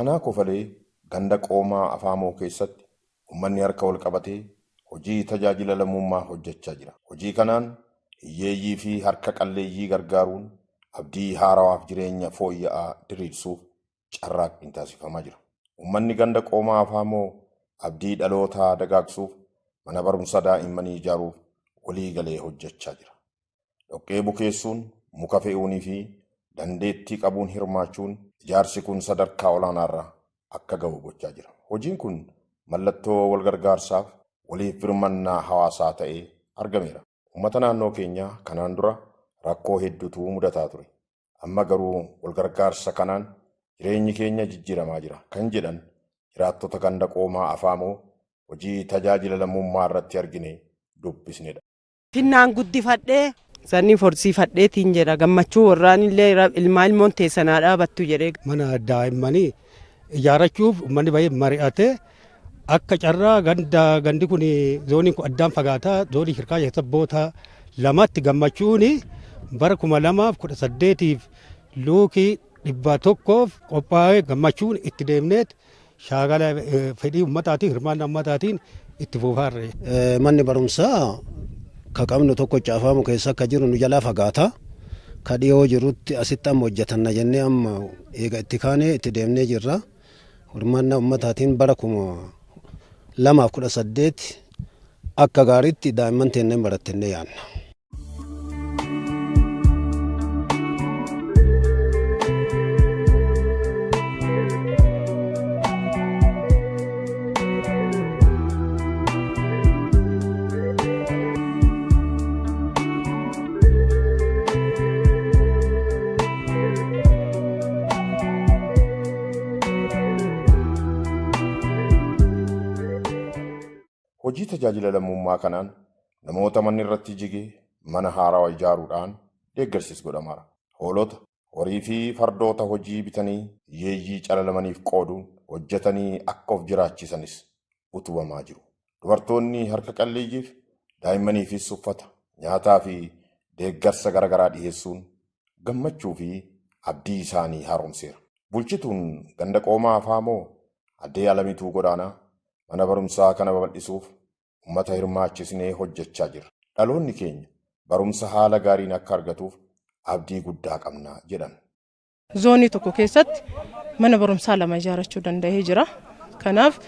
Aanaa Kofalee ganda Qoomaa Afaamoo keessatti uummanni harka wal qabatee hojii tajaajila lammummaa hojjechaa jira. Hojii kanaan hiyyeeyyii fi harka qalleeyyii gargaaruun abdii haarawaaf jireenya fooyya'aa diriirsuuf carraaqqiin taasifamaa jira. Uummanni ganda Qoomaa Afaamoo abdii dhalootaa dagaagsuuf mana barumsaa daa'immanii ijaaruuf walii galee hojjechaa jira. Dhoqqee bukeessuun, muka fe'uunii fi dandeettii qabuun hirmaachuun ijaarsi kun sadarkaa olaanaarra akka gahu gochaa jira. Hojiin kun mallattoo wal gargaarsaaf waliif birmannaa hawaasaa ta'ee argameera. Uummata naannoo keenyaa kanaan dura rakkoo hedduutu mudataa ture. Amma garuu wal gargaarsa kanaan jireenyi keenya jijjiiramaa jira kan jedhan jiraattota ganda Qoomaa Afaamoo hojii tajaajila lammummaa irratti argine dubbisnedha. Finnaan guddifadhee sanni forsiifadheetiin jedha gammachuu warraan illee ilmaa ilmoon teessanaa dhaabattu jedhee. Mana daa'immanii ijaarrachuuf uummanni baay'ee mari'atee akka carraa ganda gandi kun zooniin kun addaan fagaataa zoonii Shirkaa sabboota lamatti gammachuun bara 2018 luukii 100 qophaa'ee gammachuun itti deemneet shaakala fedhii uummataatiin hirmaannaa uummataatiin itti fufaarre. Manni barumsaa ka qabnu tokko Afaamoo keessa akka jiru nu jalaa fagaata. Ka dhiyoo jirutti asitti amma hojjetanna jennee amma eega itti kaanee itti deemnee jirra. Hirmaannaa uummataatiin bara 2018 akka gaariitti daa'imman teenneen barattennee yaadna. Hojii tajaajila lammummaa kanaan namoota manni irratti jige mana haarawaa ijaaruudhaan deeggarsis godhamaara. Hoolota, horii fi fardoota hojii bitanii hiyyeeyyii calalamaniif qooduun hojjetanii akka of jiraachisanis utubamaa jiru. Dubartoonni harka qalleeyyiif daa'immaniifis uffata, nyaataa fi deeggarsa garaagaraa dhiyeessuun gammachuu fi abdii isaanii haaromseera. Bulchituun ganda Qoomaa Afaamoo Addee Alamituu Godaanaa mana barumsaa kana babal'isuuf uummata hirmaachisnee hojjechaa jirra. Dhaloonni keenya barumsa haala gaariin akka argatuuf abdii guddaa qabna jedhan. Zoonii tokko keessatti mana barumsaa lama ijaarrachuu danda'ee jira. Kanaaf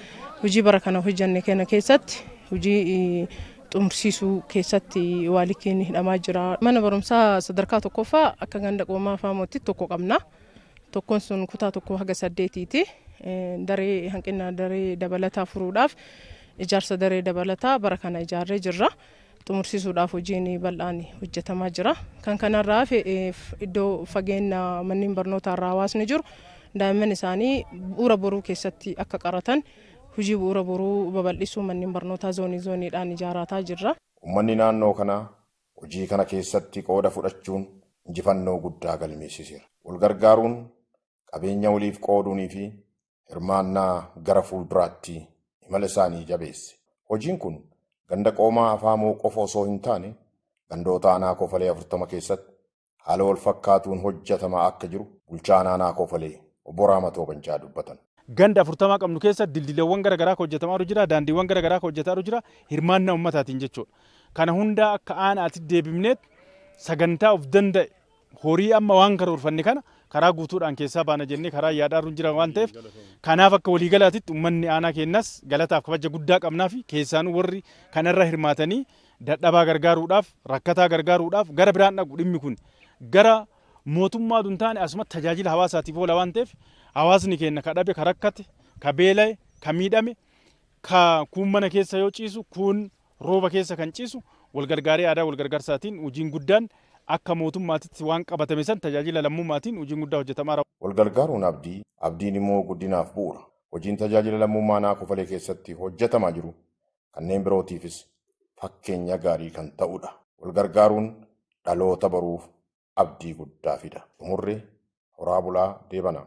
hojii bara kana hojjenne kana keessatti hojii xumursiisuu keessatti waalikiin hidhamaa jira. Mana barumsaa sadarkaa tokkoffaa akka ganda Qoomaa Afaamootti tokko qabna. Tokkoon sun kutaa 1 haga 8tiiti. Daree hanqina daree dabalataa furuudhaaf ijaarsa daree dabalataa bara kana ijaarree jirra. Xumursiisuudhaaf hojiin bal'aan hojjetamaa jira. Kan kanarraa hafe iddoo fageenya manneen barnootaa irraa hawaasni jiru daa'imman isaanii bu'uura boruu keessatti akka qaratan hojii bu'uura boruu babal'isuu manneen barnootaa zoonii zooniidhaan ijaarataa jirra. Uummanni naannoo kanaa hojii kana keessatti qooda fudhachuun injifannoo guddaa galmeessiseera. Wal gargaaruun qabeenya waliif qooduunii fi hirmaannaa gara fuulduraatti imala isaanii jabeesse. Hojiin kun ganda Qoomaa Afaamoo qofa osoo hin taane gandoota aanaa Kofalee 40 keessatti haala wal fakkaatuun hojjetamaa akka jiru bulchaan aanaa Kofalee obbo Raamatoo Bancaa dubbatan. Ganda 40 qabnu keessa dildilawwan garaagaraa hojjetamaa jira, daandiiwwan garaagaraa hojjetamaa jira, hirmaannaa uummataatiin jechuudha. Kana hundaa akka aanaatti deebifneet sagantaa of danda'e horii amma waan karoorfanne kana karaa guutuudhaan keessaa baana jennee karaa yaadaarru jira waan ta'eef kanaaf akka waliigalaatitti uummanni aanaa keenyas galataaf kabaja guddaa qabnaa fi keessaanuu warri kanarra hirmaatanii dadhabaa gargaaruudhaaf rakkataa gargaaruudhaaf gara biraan dhaqu dhimmi kun gara mootummaa tun taane asuma tajaajila hawaasaatiif oola waan ta'eef hawaasni keenya ka dhabe ka rakkate ka beela'e ka miidhame ka kuun mana keessa yoo ciisu kuun rooba keessa kan ciisu wal gargaaree aadaa wal gargaarsaatiin hojiin guddaan akka mootummaatitti waan qabatame san tajaajila lammummaatiin hojiin guddaa hojjetamaa jira. Wal gargaaruun abdii, abdiin immoo guddinaaf bu'uura. Hojiin tajaajila lammummaa aanaa Kofalee keessatti hojjetamaa jiru kanneen birootiifis fakkeenya gaarii kan ta'udha. Wal gargaaruun dhaloota baruuf abdii guddaa fida. Xumurri horaa bulaa deebanaa.